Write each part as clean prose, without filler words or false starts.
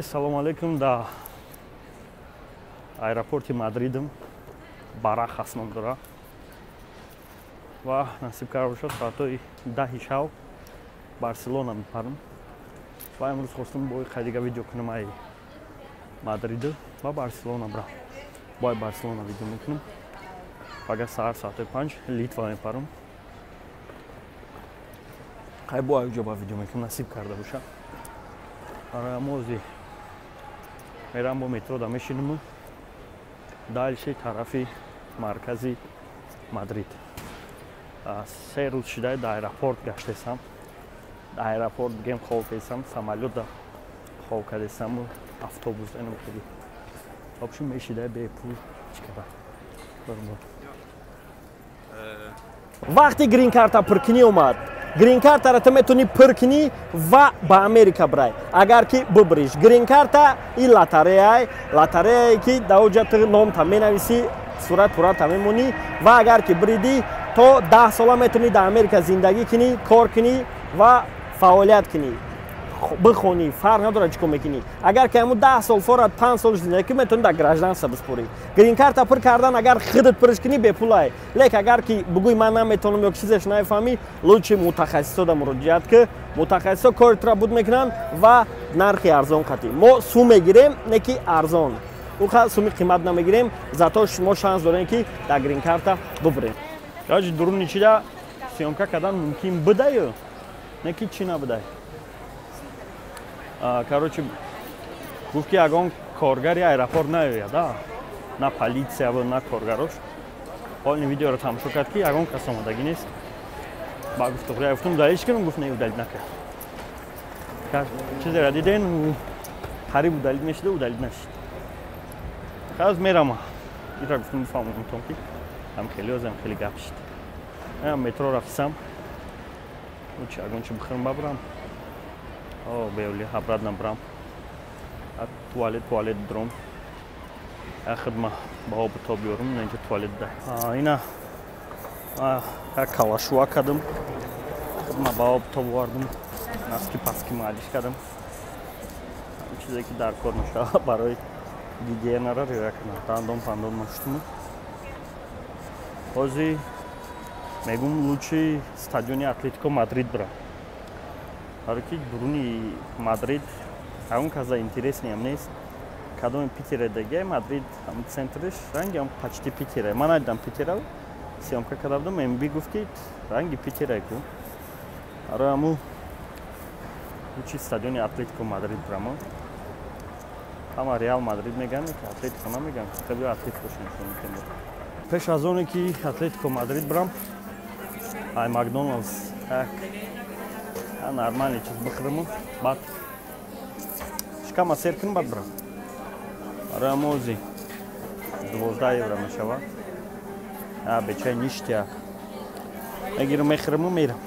Салому алейкум. Да аэропорти Мадридам, Барахас ном дора, ва насиб карда бошад, соатҳои 10-и шав Барселона мепарам. Ва имрӯз хостум бои қайдига видео кунам, ай Мадриду ва Барселона бирам, бои Барселона видео мекунам. Агар саҳар соатҳои 5 Литва мепарам, қай бо ай ҷо ба видео мекунам, насиб карда бошад. Арамози мерам, бо метро да мешинам, дальше тарафи маркази Мадрид. 3 рӯз шида да аэропорт гаштесам, аэропорт бигем, хоб кардесам, самолёт хоб кардесаму автобус энам хеле вообщем мешида бепул чикара. Вақти грин-карта пуркунӣ омад. Грин-картаро ту метавонӣ пур кунӣ ва ба Америка бирай, агар ки бубриш. Грин-карта и лотареяй, лотареяе ки дар оҷа ту номта менависӣ, сурат пурата мемонӣ ва агар ки биридӣ, то 10 сола метавонӣ дар Америка зиндагӣ кунӣ, кор кунӣ ва фаъолият кунӣ, бихонӣ, фарқ надорад чӣ кор мекунӣ. Агар ки ҳамун 10 сол форад, 5 сол зиндагӣ кунӣ, метавонӣ дар гражданство биспорӣ. Грин-карта пур кардан, агар худат пурш кунӣ, бепулай, лек агар ки бугӯй ман наметавонам ё чизеш нафаҳмӣ, лучше мутахассисода муроҷиат ки мутахассисо кори тура буд мекунанд ва нархи арзон қатӣ. Мо сум мегирем, не ки арзон, уқа суми қимат намегирем, зато шумо шанс дорем, ки дар грин-карта бубурем. Ҷоҷи дуруни чида съёмка кардан мумкин будаю, не ки чӣ набудай. Короче, гуфт, ки ягон коргари аэропорт наояд, на полиция, на коргарош. Ҳол видеоро тамошо кард, ки ягон кас омадагӣ нест. Ба гуфт, гуфтум, удалить кунам, гуфт, не, удалить накард. Чизеро диден, қариб удалить мешуда, удалить нашид. Хаз мерама, ира гуфтум, бифаҳмонам, ки ҳам хеле озам, хеле гап шид. Метро рафтсам, чи ягон чи бихӯрам, бабрам. О, бевли, обратно брам. Туалет дром. Хидма ба об то биёрум, инҷа туалет да. Ина як калашуа кардам. Хидма ба об то овардум. Носки паски маалиш кардам. Чизе ки дар кор мешава барои гигиенара риоя кардам. Дандон пандон нашудум. Ҳозир мегум, лучше стадиони Атлетико Мадрид бирам, барои ки дуруни Мадрид ҳамон каза интересный ам нест. Кадоми Питере деге, Мадрид ҳам центриш ранги ҳам почти Питере. Ман надидам Питера, съёмка карда будам, МБ гуфт, ки ранги Питере ку. Барои ҳаму лучше стадиони Атлетико Мадрид бирам. Ҳама Реал Мадрид меган, ки Атлетико намеган. Хеле Атлетико нишон мекунем. Пеш аз оне ки Атлетико Мадрид бирам, ай Макдоналдс як нормальный чиз бихӯриму баъд шикама сер кунем, баъд бирам. Барои ҳамози 12 евро мешавад, бечаи ништяк мегирам, мехӯриму мерам.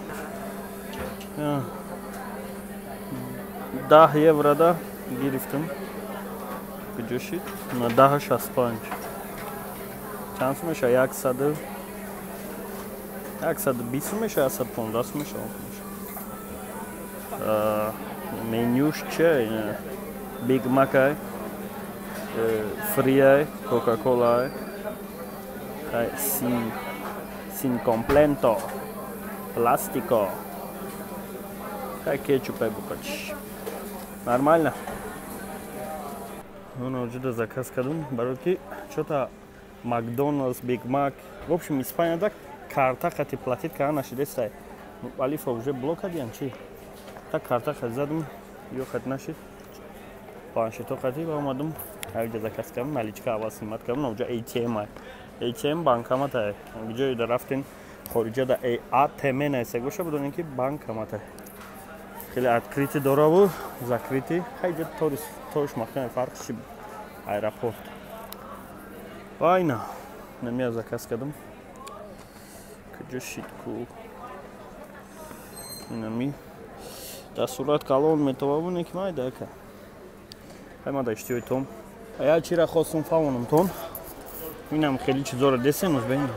10 евро да гирифтам. Куҷо шид? 10,65 чанд сум мешавад? 120 сум мешавад, 115 сум мешавад. Менюш че? Биг Макай, фриай, Кока Кола, sin complemento, plástico, кетчуп букач. Нормально. Ҷуда заказ кардум, барои ки чота Макдоналдс, Биг Мак, в общем, Испанияда карта хати платить карда нашидестай. Алифа уже блок кардиям чи? Та карта хати задум, ё хат нашид. Планшето хати ва омадум, ҳаҷа заказ кардам, наличка аввал снимать кардам, уҷа ATM. ATM банкомат. Ҷое да рафтен хориҷа да ATM наиса гоша, бидонем, ки банкомат. Хеле открытый дораву, закрытый. Хайҷа торис тош махкам, фарқ чи аэропорт. Вайна, намия заказ кардам. Куҷо шид ку? Инами дар сурат калон метавонем, ки майда ка. Хай ма да иштиёи том. Я чира хостум фаҳмонам тон. Инам хеле чизоро десем, бин.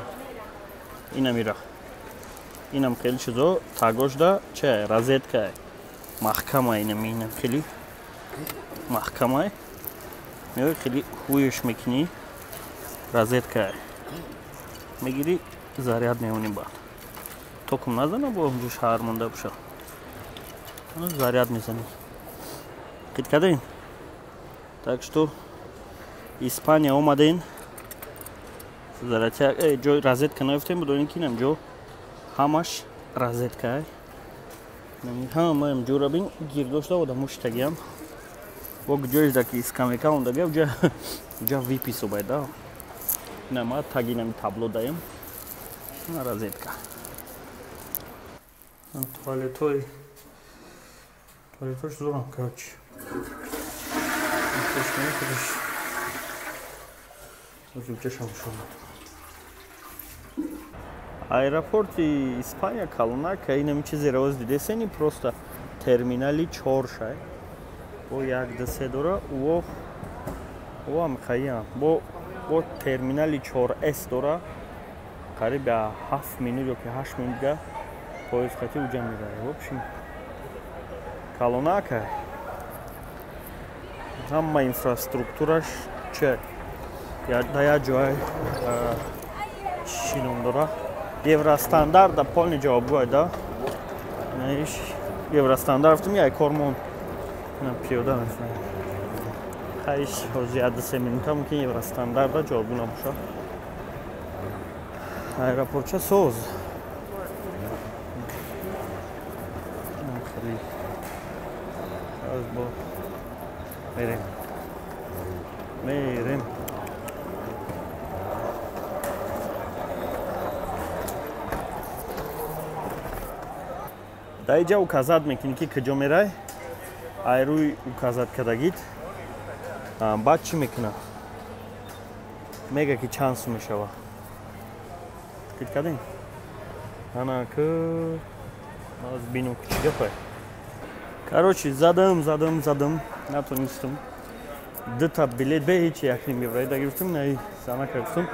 Инам ира. Инам хеле чизо тагошда че розетка маҳкама, инам хеле. маҳкамай. Меои хеле ҳуеш мекунӣ, розетка мегирӣ, заряд мемонӣ. Баъд токум назана, бо онҷо шаҳр монда боша, заряд мезанӣ. Қит кардем. Так что Испания омаден, ҷои розетка наёфтем, будонем ки инам ҷо ҳамаш розетка. Ҳамаам ҷора бин, гирдошта одамо шитагиам. Бо ҷоеш ки скамейка ондага, уҷа вип ҳисобай да. Инама таги инами табло даем. Ина розетка. Туалетои туалетош зурам, короче. Аэропорти Испания калонака, инами чизеро оз дидесени, просто терминали чор шай. Бо як ду се дора, уо ам хаям. Бо терминали 4С дора, қариб 7 минут ё ки 8 минутга поезд хати уҷа меравад. В общем, калонака. Ҳама инфраструктураш че да як ҷой чӣ ном дора? Евростандарт да полный ҷавобгӯ да. Иш евростандарт гуфтум, як кормон. На пиёда мефаҳмам. Хайш ҳозир як ду се минута мумкин евростандарт да ҷавобгӯ набошад. Аэропортча соз. Хеле аз бо мерем. Мерем. Дар инҷа указат мекунӣ, ки куҷо мерай, ай рӯи указат кардагит баъд чӣ мекунад? Мега ки чанд сум мешава. Қит кардем? Ана ку аз бинум ки чӣ гапай. Короче, задам, задам, задам, натонистам. Дута билет бе ҳеҷ як ним евро да гирифтам, на занака гуфтам.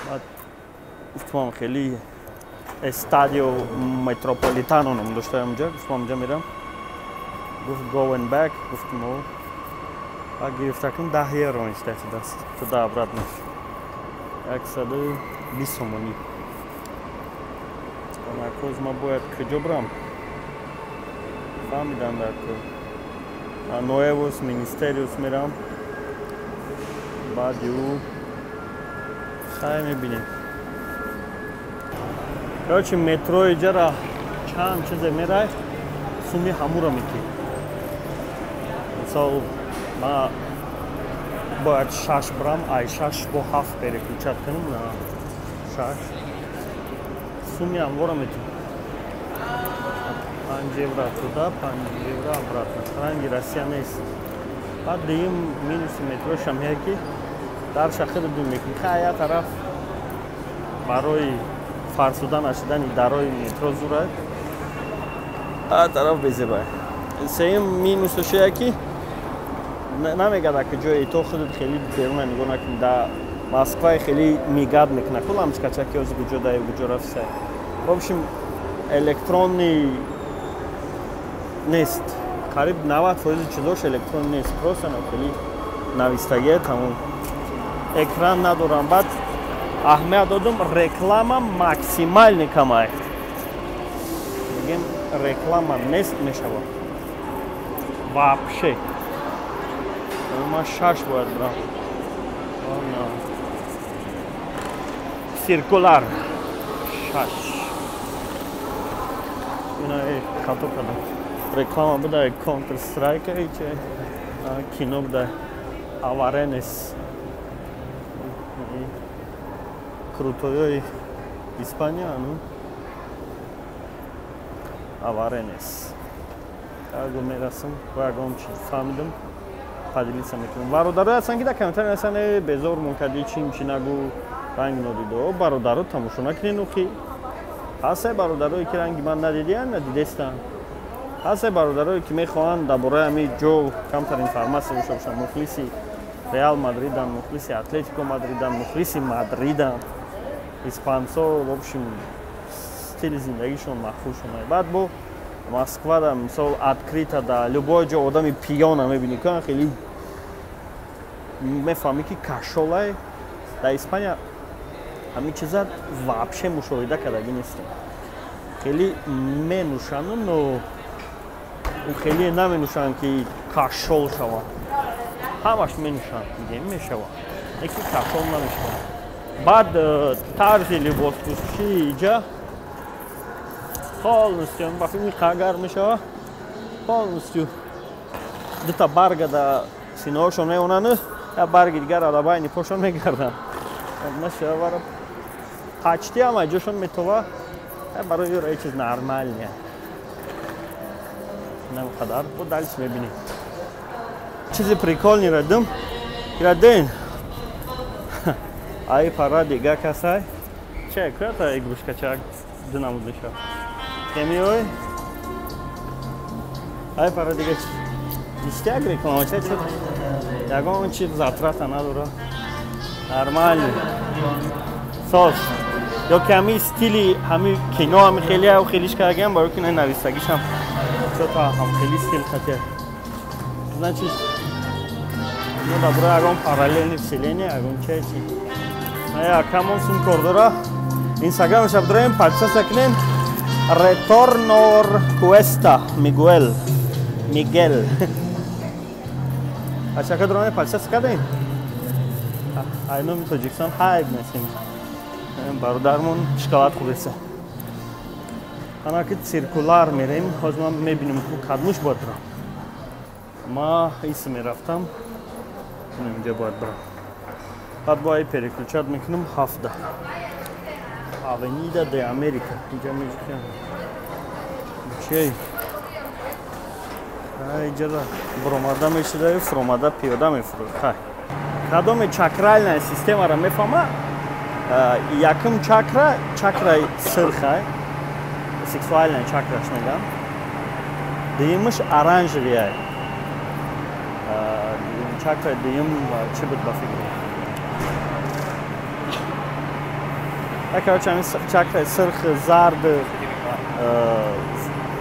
Баъд гуфтам хеле Эстадио Метрополитано ном дошта онҷа, гуфтам онҷа мерам. Гуфт go and back, гуфтам о. Баъд гирифтакун 10 евро мешта даст. Туда обратно. 120 сомонӣ. Анакоз ма бояд куҷо брам? Фаҳмидам дар ку. Ноевос Министериус мерам. Баъди ӯ хай мебинем. Короче, метрои ҷара чанд чизе мерай, суми ҳамуро мекӣ. Мисол, ма бояд 6 брам, ай 6 бо 7 переключат кунам, на 6. Суми ҳамвора метӣ. 5 евро туда, 5 евро обратно. Ранги Россия нест. Баъд дуюм минуси метрошам е ки дар шахиро дум мекунӣ. Хай як тараф барои фарсуда нашидани дарои метро зурад, а тараф безебай. Сеюм минусаш е ки намегада ки ҷои то худат хеле беруна нигоҳ накунӣ. Да Москваи хеле мигад мекуна. Кул ҳамчикачаки ози куҷо даи куҷо рафтсай. В общем, электронный нест. Қариб 90% чизош электрон нест. Просто хеле навистагие тамом. Экран надорам. Баъд аҳамият додум, реклама максимально камай. Мегем реклама нест мешавад. Вообще. Ма 6 бояд брам. Циркуляр 6. Ина хато кардам. Реклама буда Counter Strike че кино буда Аваренес. Крутоёи Испания, ну Аваренес. Аго мерасам, ягон чи фаҳмидам, поделиться мекунам. Бародаро ҳастанд ки дар комментария ҳастанд, безор мон кардӣ, чим чи нагу, ранг нодидо. Бародаро тамошо накунед охи. Ҳастае бародарое ки ранги ман надидиянд, надидестанд. Ҳастае бародарое ки мехоҳанд дар бораи ҳамин ҷо камтар информатсия дошта бошанд, мухлиси Реал Мадриданд, мухлиси Атлетико Мадриданд, мухлиси Мадриданд. Испанцо, в общем, стили зиндагишон махушон. Баъд бо Москва да мисол открыто да любой ҷо одами пиёна мебинӣ, ка хеле мефаҳмӣ, ки кашолай. Дар Испания ҳамин чиза вообще мушоҳида кардагӣ нестем. Хеле менӯшанд, но ӯ хеле наменӯшанд, ки кашол шаванд. Ҳамаш менӯшанд, мегем, мешавад, лекин кашол намешавад. Баъд тарзи либоспӯшии иҷа полностью ба филми қагар мешава, полностью дута барга да синаҳошон мемонанд, я барги дигар да байни пошон мегарданд. Нашавара почти ҳама ҷошон метова, барои ӯ чиз нормальный. Намқадар бо дальше мебинем. Чизи прикольный радим радин ай пара дига касай че куята игрушка чак ду намуд мешава кемиой ай пара дига ништяк реклама че ягон чиз затрата надора, нормальный соз ё ки ҳами стили ҳами кино ҳами хеле хелиш кардагиам, барои ки нависагишам чота ҳам хели стил хате. Значит, ну добро, ягон параллельный вселенная, ягон чечи акамон сум кор дора. Инстаграмаша бидроем, подписаться кунем. Retornor Cuesta Мигуэл, Мигел. Ачака дроне подписаться кардем. Ай номи Тоҷикистон ҳайб несем. Бародармон шоколад хӯреса. Ана ки циркуляр мерем, ҳозир ман мебинем, ку кадмуш бояд бирам. Ма ис мерафтам, инҷа бояд бирам. Баъд бо ай переключать мекунам ҳафта. Авенида де Америка. Инҷа меҷухем. Чей? Инҷа буромада мешуда, фуромада пиёда мефурод. Хай. Кадоме чакральная системаро мефаҳма, якум чакра чакраи сирхай, сексуальная чакраш мегам. Дуюмаш оранжевый. Чакраи дуюм чӣ буд ба фикр? Короче, ҳамин чакраи сирх, зард,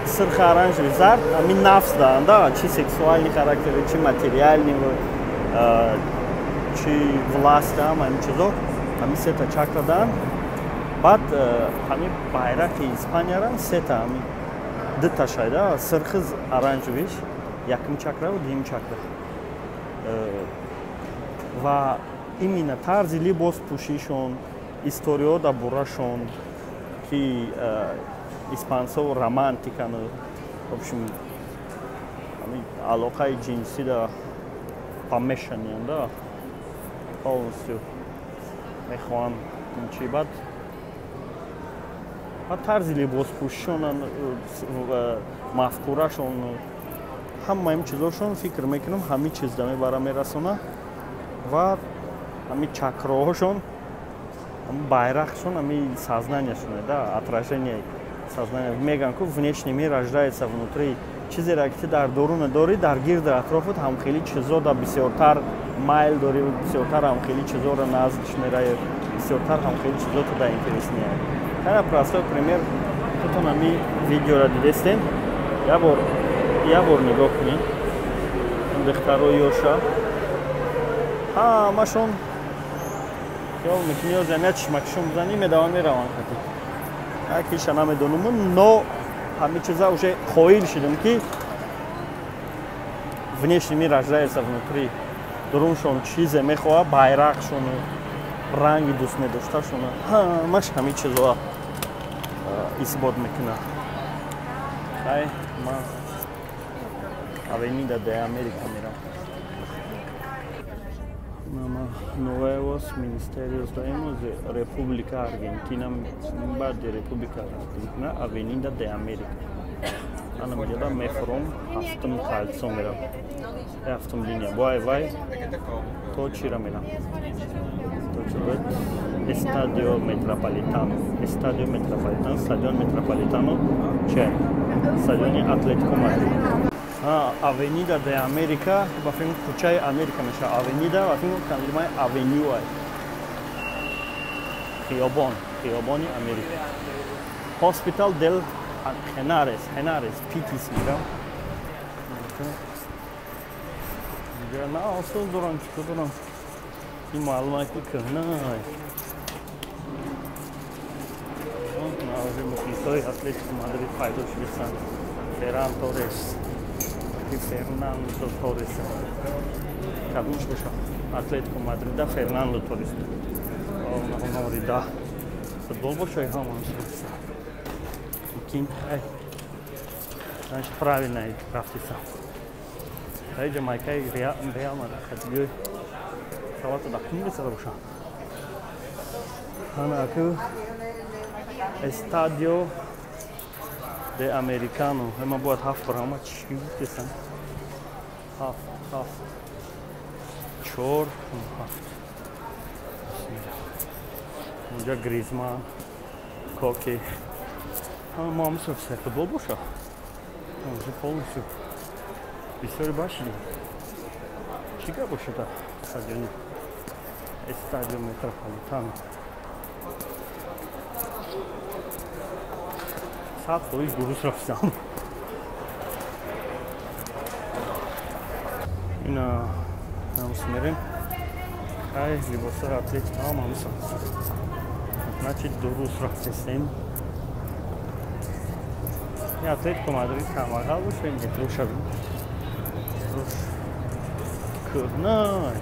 сирх, оранжевый, зард, ҳамин нафс да, чи сексуальный характер, чи материальный, чи власть, ҳамин чизо, ҳамин сета чакра даанд. Баъд ҳамин байрақи Испанияра сета, ҳамин дута шайда, сирхи, оранжевый ш, якум чакра ва дуюм чакра. Ва именно тарзи либос пӯшишон, историҳо дар борашон, ки испансо романтикану, в общем, алоқаи ҷинсӣ да помешаниян да, полностью мехоҳанд чи. Баъд тарзи либоспӯшишон, мафкурашон, ҳама ин чизошон, фикр мекунам, ҳамин чиз да мебара мерасона. Ва ҳамин чакраҳошон, байрақшон ҳами сознания шон да, отражение сознания. Мегӯянд ку, внешний мир рождается внутри. Чизеро ки ту дар доруна дорӣ, дар гирди атрофат ҳамхели чизо да бисёртар майл дорӣ, бисёртар ҳамхели чизоро наздиш меравӣ, бисёртар ҳамхели чизо ту да интерес меяд. Хеле простой пример. Худтон ҳами видеоро дидестем, як бор нигоҳ кунед, духтаро ёша ҳамашон хиёл мекунӣ, ё замия чишмакишон бизанӣ, медаванд, мераванд хати. Якиша намедонам, но ҳамин чиза уже қоил шудем, ки внешний мир рождается внутри. Дуруншон чизе мехоҳад, байрақшон, ранги дӯст медошташон, ҳамаш ҳамин чизоа исбот мекунад. Хай, ма Авенида де Америка мерам. Nuevos Ministerios damos de República Argentina, баъди Република Аргентина, Авенида де Америка. Ана меҷода мефуром, ҳафтум кольцо мерам, ҳафтум линия. Бо ай вай то чира мерам, то чи буд? Эстадио Метрополитано, Эстадио Метрополитано, стадион Метрополитано, че стадиони Атлетико Мадрид. Авенида де Америка, ба фикр, кӯчаи Америка мешавад. Авенида, ба фикр, калимаи avenue ай, хиёбон, хиёбони Америка. Hospital del Хенарес, Хенарес, Питис мегам. На осол дорам, чӣ дорам? Ин маълума ки кӯҳнай. Уже мухлисои Атлетико Мадрид пайдо шуданд. Ферран Торрес, Фернандо Торрес. Кадомш боша? Атлетико Мадрида Фернандо Торрес. Номери 10. Футбол боша ҳамон шудса. Мумкин, ай. Значит, правильно рафтиса. Ай майкаи Реал Мадрид хатбиёй. Савата да кун бисада боша. Ана аку Естадио де Американо. Ма бояд 7 барама чӣ гуфтесам? 7 7 4 7. Унҷа Гризман, Коки. Ҳама мо ҳамисо футбол боша. Уже полностью бисёри башидем. Чӣ гап бошад стадиони Эстадио Метрополитано? 100% дуруст рафтам. Ина намус мерем. Ай либосҳои Атлетико ҳама ҳамисо. Значит, дуруст рафтесем. Ин Атлетико Мадрид камағал боша, ин метро шавем. Кӯҳнай.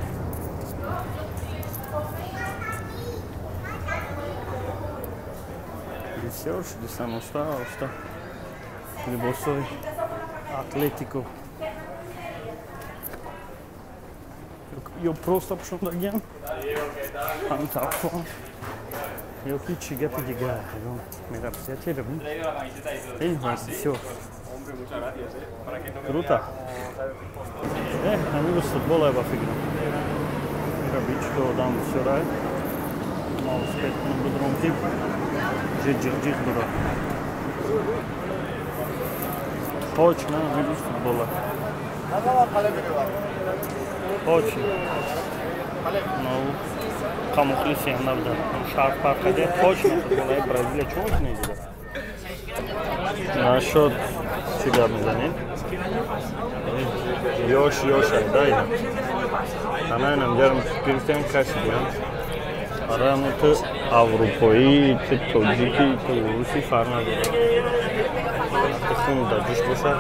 Бисёр шудисам, оста оста либосҳои Атлетико. Ё просто пӯшондагиам, ҳам тафон, ё ки чӣ гапи дигар. Мероприятие бисёр круто. Ҳамин футболае ба фикрам. Мера одам бисёрай. Ма успеть кунам будром ки ҷиқ-ҷиқ дора. Точно, ҳамин футбола. Точно. Ну, камухлиси ҳам набуда. Шаҳр парк каде точно футболаи Бразилия чӣ мекунед дига? Нашуд, чӣ гап мезанем? Ёш ёш дай. Анаинам ҷарм гирифтем кашидем. Барои ту аврупоӣ, ту тоҷикӣ, ту русӣ фарқ надорад. Ту хун дар ҷӯш бошад,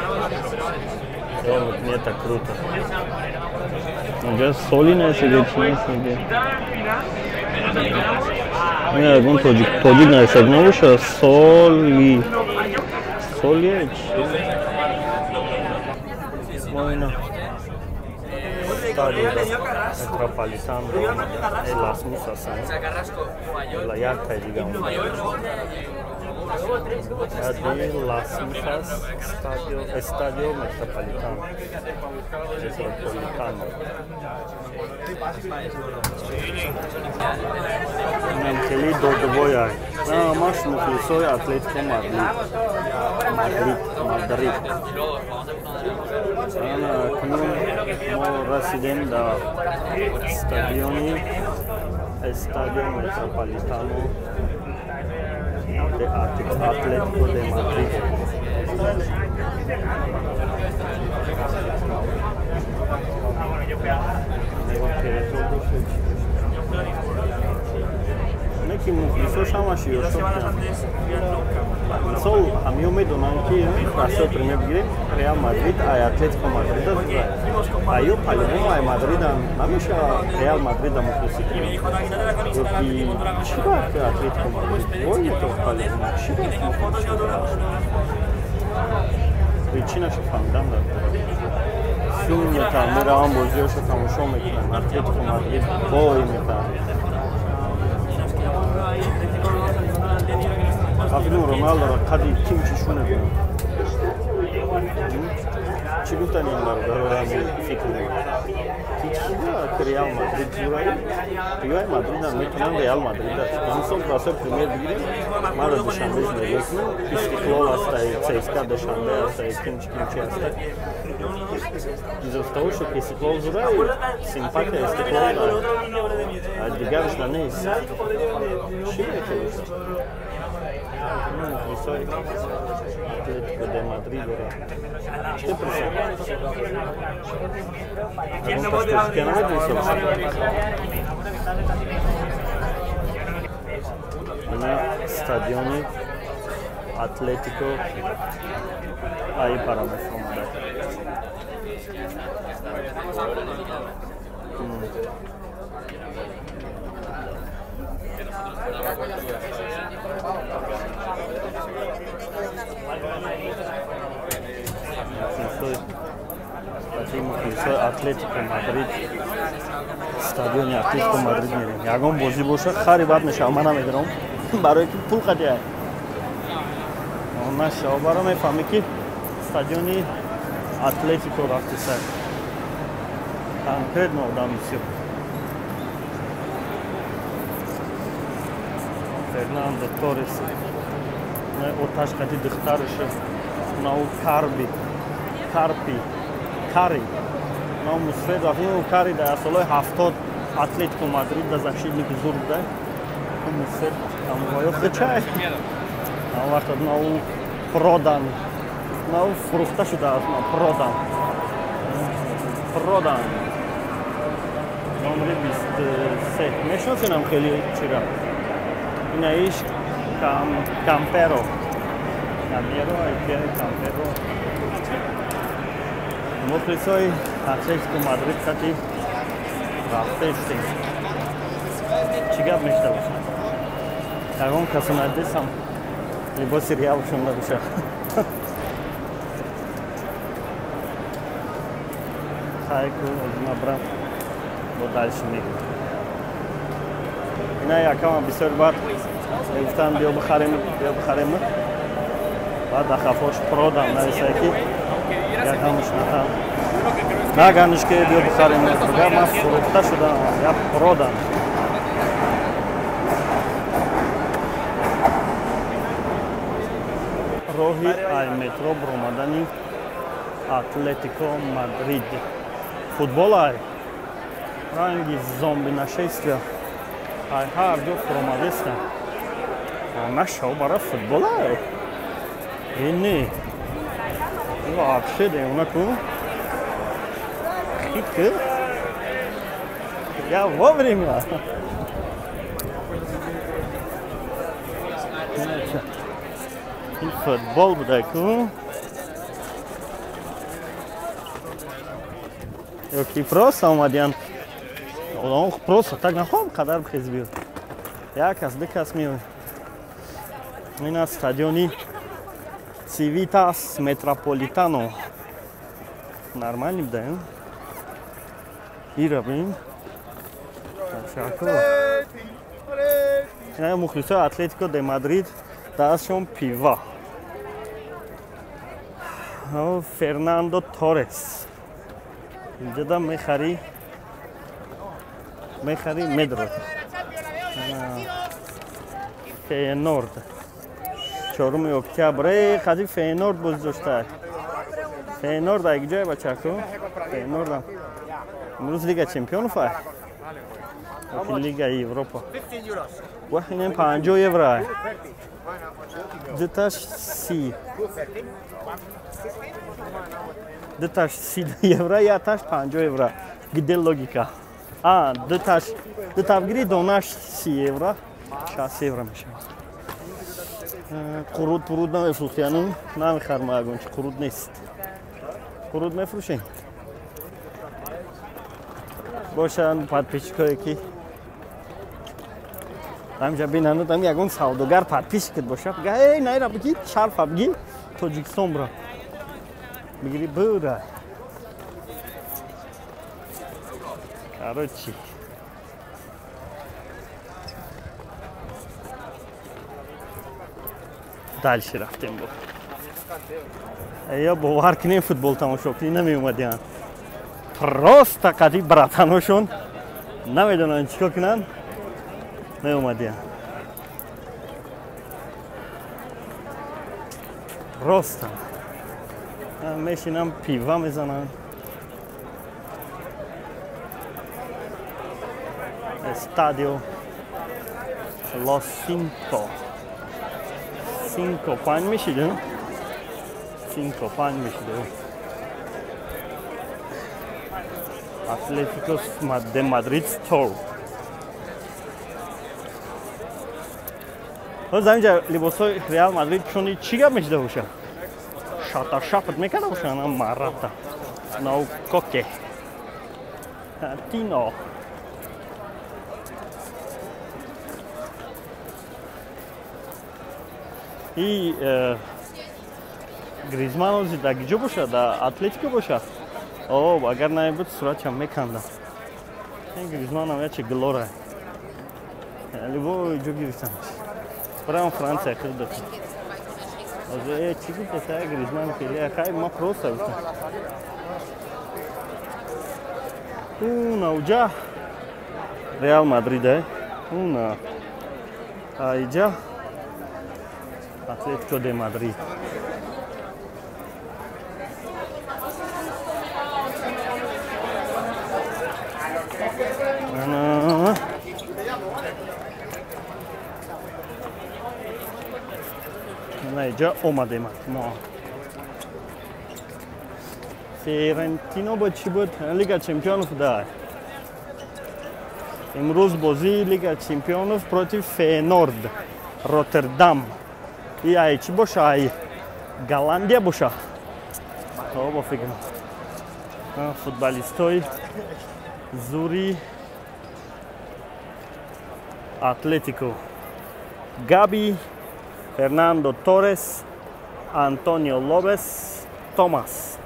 ё мекунӣ это круто. Унҷа соли нависаги, чӣ нависаги? Ин ягон тоҷик тоҷик нависаги набошад, соли. Соли чӣ? Мо ина стадио Метрополитано Las Musas, ла яктай дига de Las Musas, Estadio, Estadio Metropolitano. Metropolitano. Инам хеле додвояй. Маш мухлисои Атлетико Мадрид. Мадрид, Мадрид. Ана акнун мо расидем дар стадиони Estadio Metropolitano de Atlético de Madrid. Неки мухлисош ҳамаш ёшо. Мисол, ҳамиё медонанд ки расо пример бигирем, Реал Мадрид ай Атлетико Мадрида зурай. Аю по-любому ай Мадрида намеша Реал Мадрида мухлисӣ кунад. Ёки чӣ бад Атлетико Мадрид? Бой метавад по-любому. Чӣ бад мухлисӣ кунад? Причинаша фаҳмидам дар сум метавон, меравам бозиҳоша тамошо мекунам. Атлетико Мадрид бой метавон. Афилум Роналдоро қади ким чишу мекунад? Чӣ гуфтани ин бародаро фикр мекунад? Ки чӣ ки Реал Мадрид зураи? Риои Мадридам метавонам Реал Мадрида. Мисол расои пример бигирем, маро Душанбе зиндагӣ кунам, Истиқлол ҳастай, ЦСКА Душанбе ҳастай, кимчи кимчи ҳастай. Из-за того, что Истиқлол зураи, симпатия Истиқлол дорад. А дигараш на нест. Чӣ мекунад? Мухлисои Атлетико де Мадрид дора. Чӣ пурсам? Ягон кас тоҷикия намедонисад? Ина стадиони Атлетико ай парамес омада. Мухлисои Атлетико Мадрид, стадиони Атлетико Мадрид мерем. Ягон бозӣ боша, хари бад мешава, ман намедонам, барое ки пул қадия. Нашава, баро мефаҳмӣ ки стадиони Атлетико рафтиса. Конкретно одам бисёр. Фернандо Торрес, оташ қади духтараш, нау Карби, Карпи, Кари, нау мусфед рафт, Кари дар солҳои 70 Атлетико Мадрид да защитник зур буда. Мусфед амвоё хичай. Он вақт нау продан, нау фурӯхта шудааст, продан. Продан. Номери 23. Мешиносенам хеле чира. Инаиш Камперо. Камеро, Камперо. Мухлисои Атлетико Мадрид қати рафтаистем. Чӣ гап мешта бошад? Ягон касо надидам либоси Реалшон набошад. Хайку, озима брам, бо дальше мегӯем. Ина якама бисёр бад мегуфтанд биё бихарем, биё бихарем. Баъд дар хафош продам нависае ки якамш натам. Наганиш ки биё бихарем, бигар ман фурӯхта шудам, я продам. Роҳи ай метро баромадани Атлетико Мадрид. Футбол ай ранги зомби нашествия. Ай ҳар ҷо фуромадеста. Нашав бара футбол ай. Ини. Вообще девона ку. Хит. Я вовремя. Ин футбол буда ку. Ё ки просто омадиян. Одам просто так нахоҳам қадар бихез биёд. Як кас, ду кас меояд. Ин аз стадиони Цивитас Метрополитано. Нормальный буда, ира бин. Ташаккур. Ина мухлисои Атлетико де Мадрид дастшон пива. Фернандо Торрес. Инҷода мехарӣ, мехарӣ медрод. Феенорд. 4 октябр. Қади Феенорд бозӣ дошта. Феенорд ай ҷой бачаку? Феенорд. Имрӯз Лига Чемпионов ай. Лига Европа. Ва ин 50 евро ай. Дуташ 30. Дуташ 30 евро, яташ 50 евро. Где логика? А, дуташ, дутавгири донаш 30 евро, 60 евро мешавад. Қуруд пуруд намефурӯхтияну намехарма ягон чи қуруд нест. Қуруд мефурӯшем. Бошанд подписчикое ки ҳамҷа бинанд, ам ягон савдогар подписчикат бошад, бига эй найра бигӣ шарфа бигӣ Тоҷикистон бира. Бигири бира. Короче. Дальше рафтем бо. Ё бовар кунем футбол тамошо кунӣ намеомадиянд. Просто қади братаношон намедонанд чӣ кор кунанд, меомадиянд. Просто мешинам пива мезананд. Estadio Los Cinco. Cinco панҷ мешида? Cinco панҷ мешида. Атлетико де Мадрид Стор. Ҳоз инҷа либосҳои Реал Мадрид пӯшонди чӣ гап мешида боша? Шата-шапат мекарда боша на марата. Нау коке. Тино. И Гризман ози да гиҷо боша? Да Атлетико боша? О, агар набуд суратчам мекандам. Ин Гризманам яче глора. Любой ҷо гирифтам. Прямо Франция хирда. Озе чӣ гуфта Гризман хеле хай ма просто гуфтам. Уна уҷа Реал Мадрид э. Уна аиҷа Атлетико де Мадрид. Иҷа омадем мо. Ферентино бо чӣ буд? Лига чемпионов да. Имрӯз бозии Лига чемпионов против Феенорд, Роттердам. И ай чӣ боша? Ай Голландия боша. О, бо фикрам. Футболистои зури Атлетико. Габи, Фернандо Торес, Антонио Лобес, Томас.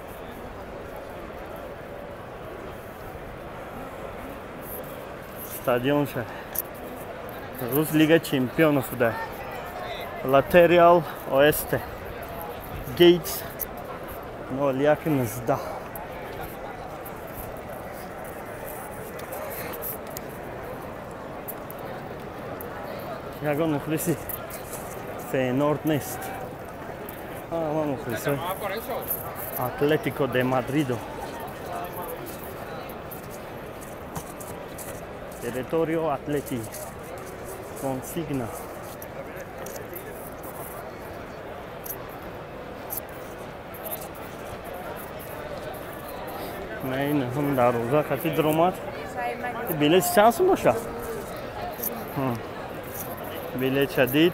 Стадион ша. Рус Лига чемпионов да. Латериал Оесте. Гейтс 01 19. Ягон мухлиси Феенорд нест. Ама мухлисои Атлетико де Мадридо. Territorio Atleti. Consigna. Не, ин ҳам дарвоза хати даромад. Билет чанд сум боша? Билет шадид.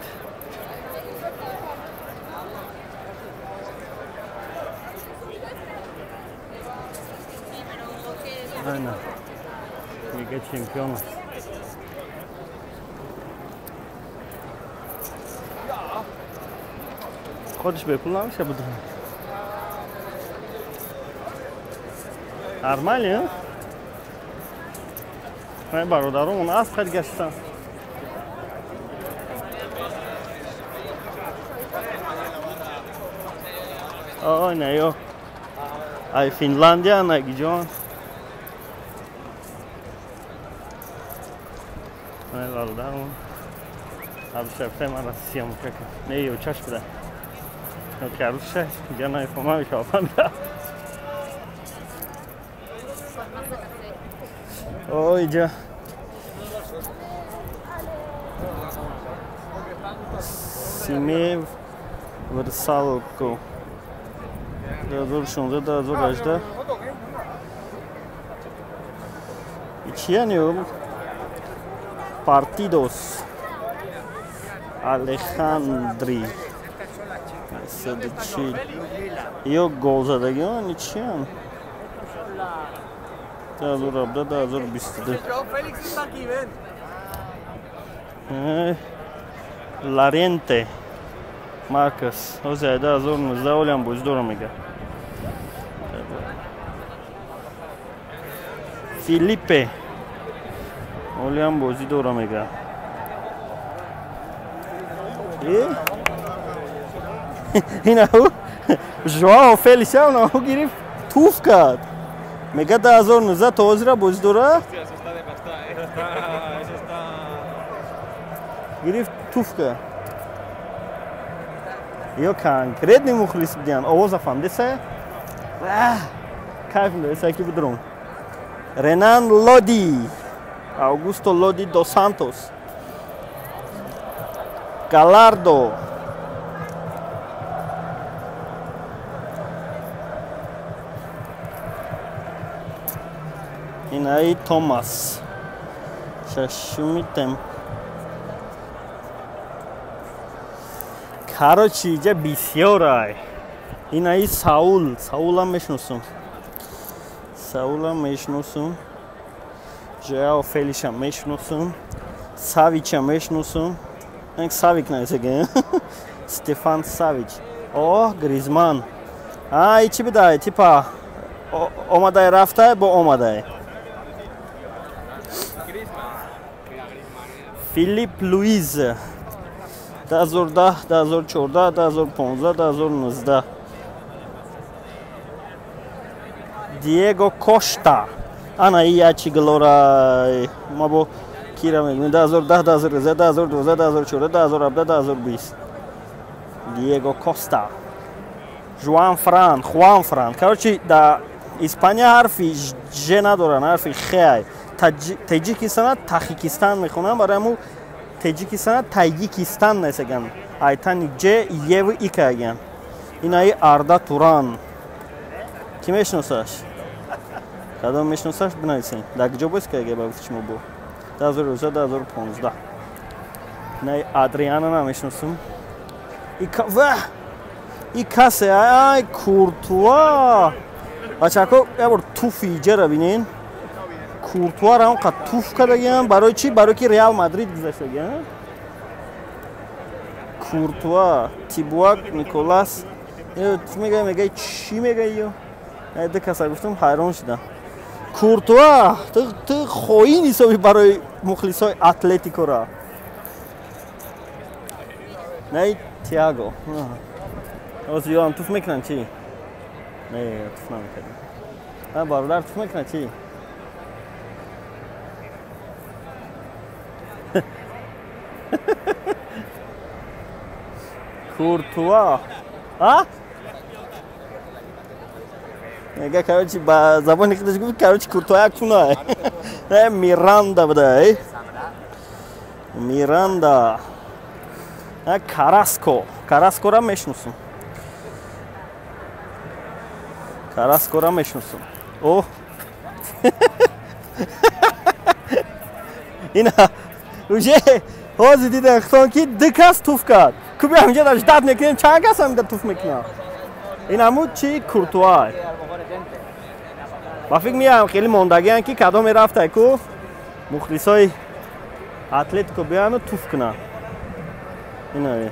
Ана. Лига чемпионов. Худаш бепул намеша буд. Нормально, а? Бародарон асп хад гаштан. Ой, не ё. Ай Финландия, на гиҷон. Ай бародарон. Абшафте ман Россия мукака. Не ё чаш буда. Каруша, ҷана фома шофанда. Ой, ҷа. Симе Врсалко. 2016, 2018. И чия не Partidos Алехандри. Садчи. Ё гол задагион, чиян? 2017, 2022. Ларенте Маркос. Озе 2019 олям боз дора мега. Филиппе олям бозӣ дора мега. Инау Жоао Фелисиао нау гирифт туф кард. Мега 2019 то ҳозира бозӣ дора. Гирифт туф кард. Ё конкретный мухлис будиян. Овоза фаҳмидеса? Кайф медоеса ки бидурум. Ренан Лоди, Аугусто Лоди до Сантос, Галардо, Инаи Томас. Шашуми тем. Короче, иҷа бисёрай. Инаи Саул, Саулам мешносум. Саулам мешносум. Жоао Фелишам мешносум. Савичам мешносум. Савик нависега. Стефан Савич. О, Гризман. А, и чӣ бидай? Типа омадай рафтай бо омадай. Филип Луиз. 2010, 2014, 2015, 2019. Диего Кошта. Ана и ячи глора. Ма бо кира мегӯем 2010, 2013, 2012, 2014, 2017, 2020. Диего Коста. Жуан Фран, Хуан Фран. Короче, да Испания ҳарфи Ж надоранд, ҳарфи Х ай. Таҷикистона Тахикистан мехонанд, барои ҳамун Таҷикистона Таҷикистан несаган. Айтани Ҷ, Е ва И каган. Инаи Арда Туран. Ки мешиносаш? Кадом мешиносаш бинависен. Дар куҷо боз каге ба гуфти шумо бо? 2019, 2015. Инаи Адриана намешиносам. И касе, ай, Куртуа. Бачако, як бор туфи иҷара бинен. Куртуаро он қад туф кардагиам. Барои чӣ? Барои ки Реал Мадрид гузаштагиам. Куртуа, Тибуак, Николас. Мега, мега, чӣ мега ё? Ду каса гуфтам, ҳайрон шудам. Куртуа, ту хоин ҳисоби барои мухлисои Атлетикора. Най Тиаго. Ҳозир ёам туф мекунанд чӣ? Не, туф намекардем. А бародар туф мекунад чӣ? Куртуа. А? Мега, короче, ба забони худаш гуфт, короче, Куртуа як куна. Не, Миранда буда, Миранда. Караско. Караскора мешносум. Караскора мешносум. О. Ина уже ҳозир дидем хитон ки ду кас туф кард. Куби ҳаминҷа дар ждат мекунем, чанд кас ҳаминҷа туф мекунад. Ин ҳамун чи Куртуа. Ба фикр меоям хеле мондагианд ки кадоме рафтай ку мухлисои Атлетико биёяну туф кунанд. Ина